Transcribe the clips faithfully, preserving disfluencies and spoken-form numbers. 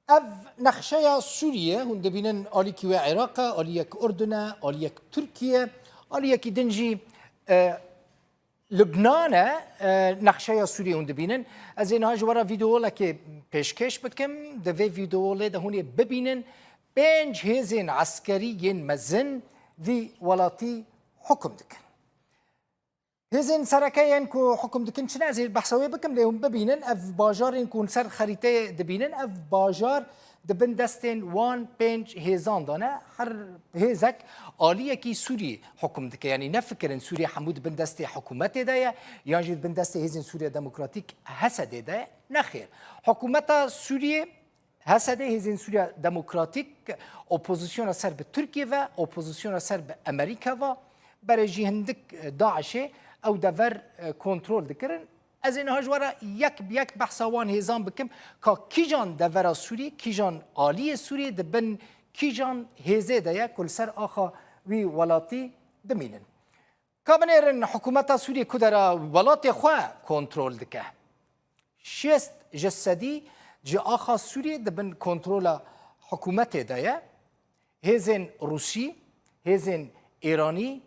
Ev nexşeya Sûriye, hûn dibînin alîkî wê Iraq e, aliyek Urdun e, aliyek Tirkiye, aliyekî din jî, e, Lubnan e, e, nexşeya Sûriyê hûn dibînin. Ez ê niha ji we re vîdeolekê pêşkêş bikim. Di vê vîdeolê de hûn ê bibînin pênc hêzên eskerî yên mezin vî welatî hukum dikin. Hêzên sereke yên ku hukum dikin çi ne? Ez ê behsa wê bikim, lê hûn bibînin. Ev bajarên ku hûn ser xerîteyê dibînin, ev bajar di bin destên wan pênc hêzan de ne. Her hêzek aliyekî Sûriyê hukum dike. Yanî nefikirin Sûriye hemû di bin destê hikûmetê de ye, yan jî di bin destê Hêzên Sûriye Demokratîk, H S D'ê de ye. Nexêr. Hikûmeta Sûriyê, H S D, Hêzên Sûriya Demokratîk, opozisyona ser bi Tirkiye ve, opozisyona ser bi Amerîka ve, berê jî hindik, e, DAIŞê ew dever, e, kontrol dikirin. Ez ê niha ji we re yek bi yek behsa wan hêzan bikim, ka kîjan devera Sûriyê, kîjan aliyê Sûriyê di bin kîjan hêzê de ye ku li ser axa wî welatî dimînin. Ka binêrin, hikûmeta Sûriyê ku dera welatê xwe kontrol dike. Şêst ji sedî ji axa Sûriyê di bin kontrola hikûmetê de ye. Hêzên Rûsî, hêzên Îranî,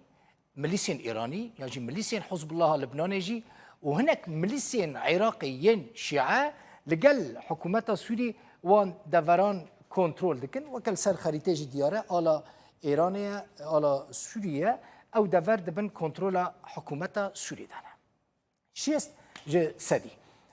milîsên Îranî, yan jî milîsên Hizbullaha Libnanê jî û hinek milîsên Iraqê yên Şîe li gel hikûmeta Sûrî wan deveran kontrol dikin. Weke li ser xerîtê jî diyar e, ala Îranê ye, ala Sûriyê ye, ew dever di bin kontrola hikûmeta Sûrî de ne. Şêst ji sedî.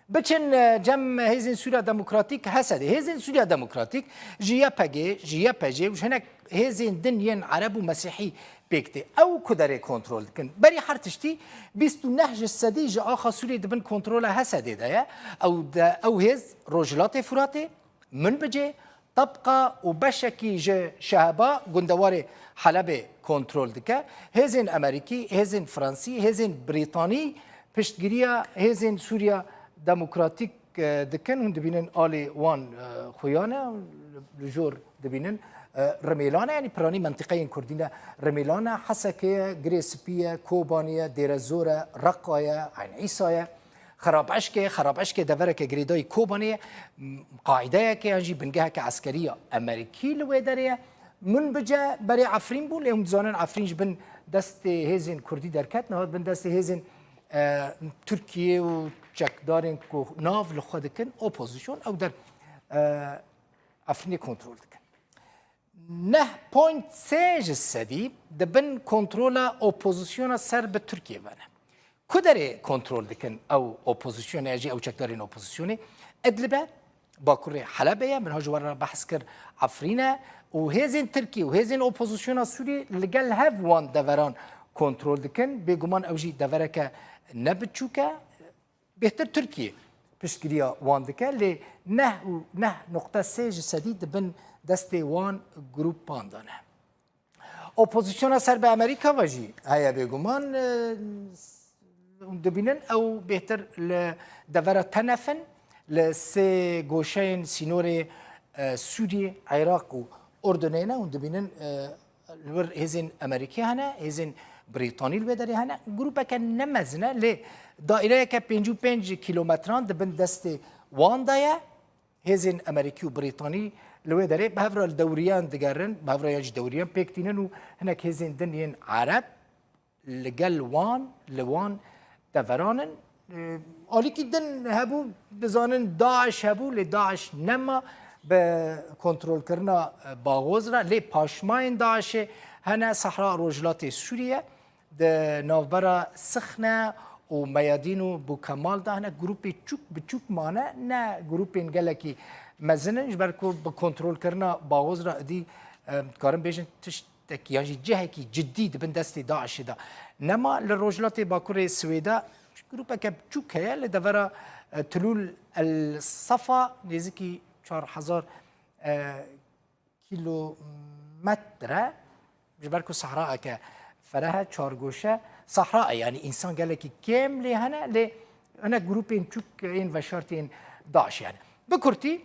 Biçin, e, cem Hêzên Sûriya Demokratîk, H S D. Hêzên Sûriya Demokratîk ji Y P G, ji Y P G û ji hinek hêzên din yên Ereb û Mesîhî pêk tê. Ew ku derê kontrol dikin. Berî her tiştî bîst û neh ji sedî ji axa Sûriyê di bin kontrola H S D de ye. Ew de, ew hêz Rojhilatê Furatê, Minbicê, Tabqa û beşekî ji Şeheba gundewarê Helebê kontrol dike. Hêzên Amerîkî, hêzên Fransî, hêzên Brîtanî piştgiriya Hêzên Sûriya Demokratîk, e, dikin. Hûn dibînin alî wan, e, xuyan e, li jor dibînin, e, Rimêlan e, yanî piranî mentiqeyên Kurdî ne Rimêlan e, Hesekê ye, Girê Spî ye, Kobanê ye, Dêrezor e, Reqa ye, Eyn Îsa ye. Xerabeşkê, Xerabeşkê devereke girêdayî Kobanê ye, m-, qaîdeyeke yan jî bingeheke eskerî ya Amerîkî li wê derê ye. Minbice berê Efrîn bû, lê hûn dizanin Efrîn ji bin destê hêzên Kurdî derket, niha bin destê hêzên, e, Tirkiye û çekdarên ku nav li xwe dikin opozîsyon, ew der, e, Efrînê kontrol dikin. Neh point sê ji sedî di bin kontrola opozisyona ser bi Tirkiye ve ne. Ku derê kontrol dikin ew opozisyonê, ya jî ew çekdarên opozisyonê? Idlib e, bakurê Helebê ye, min ha ji we re behs kir, Efrîn e û hêzên Tirkî û hêzên opozisyona Sûrî li gel hev wan deveran kontrol dikin. Bêguman ew jî devereke ne biçûk e. Bêhtir Tirkiye piştgiriya wan dike, lê neh û neh noqte sê ji sedî di bin destê wan grûpan de ne. Opozisyona ser bi Amerîka ve jî heye bêguman, e, dibînin ew bêhtir li devera tenef in, li sê goşeyên sînorê, e, Sûriyê, Iraq û Urdunê ne, hûn dibînin, e, Li wir hêzên Amerîkî hene, hêzên Brîtanî li wê derê hene. Grûpeke ne mezin e, lê daîreyeke pêncî û pênc kîlometran di bin destê wan de ye. Hêzên Amerîkî û Brîtanî li wê derê bi hev re li dewriyan digerin, bi hev re yan jî dewriyan pêk tînin û hinek hêzên din yên Ereb li gel wan, li wan deveran in. E, alîkî din hebû, dizanin DAIŞ hebû, lê DAIŞ nema, bi kontrolkirina, e, Baxoz re, lê paşmayên DAIŞê hene Sehra Rojhilatê Sûriye, di navbera Sixne û Meyadîn û Bûkemal de hene grûpê çûk biçûk mane, ne grûpên gelekî mezin in, ji ber ku bi kontrolkirina Baxoz re idî, e, dikarin bêjin tişt tek yan jî cihekî cidî di bin destê DAIŞê de nema. Li rojhilatê bakurê Swêda grûpeke biçûk heye li devera, e, Tulûl El Safa, nêzîkî çar hezar, e, kîlometre, ji ber ku sehraeke fereh e, çargoşe sehra e, yanî însan gelekî kêm lê hene, lê hinek grûpên çûk yên veşartiyên DAIŞê hene. Bi kurtî,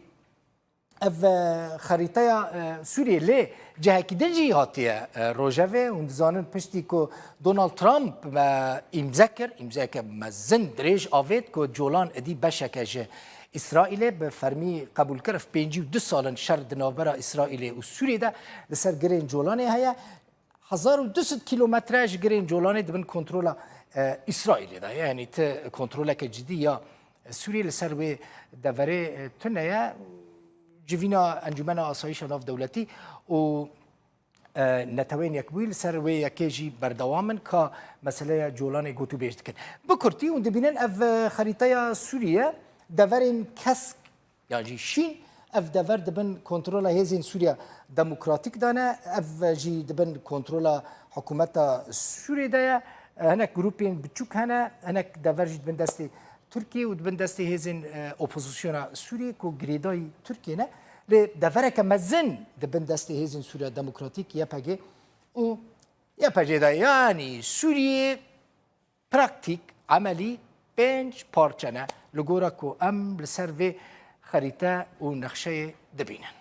Ev, e, xerîteya, e, Sûriyê lê cihekî din jî hatiye, e, rojevê. Hûn dizanin piştî ku Donald Trump, e, îmze kir, îmzeyeke mezin dirêj avêt ku colan idî beşeke ji Îsraîlê bi fermî qebûl kir. Ev pêncî û du sal in şer di navbera Îsraîlê û Sûriyê de li ser girên Colanê heye. Hezar û du sed kîlometre ji girên Colanê di bin kontrola, e, Îsraîlê de ye. Yanî ti kontroleke cidî ya Sûriyê li ser wê deverê, e, tune ye. Civîna Encûmena Asayîşa Navdewletî û e, Neteweyên Yekbûyî li ser wê yekê jî berdewam in ka meseleya Colanê gotûbêj dikin. Bi kurtî hûn dibînin ev, e, xerîteya Sûriye deverên kesk yan jî şîn, ev dever di bin kontrola hêzên Sûriya Demokratîk de ne, ev jî di bin kontrola hikûmeta Sûriyê de ye. E, hinek grûpên biçûk hene, hinek dever jî di bin destê Tirkiye û di bin destê hêzên, e, opozisyona Sûriyê ku girêdayî Tirkiye ne, lê devereke mezin di bin destê hêzên Sûriya Demokratîk, Y P G, û Y P G de, yanî Sûriyê praktîk, emelî pênc parçe ne, li gora ku em li ser vê xerîte û nexşeyê dibînin.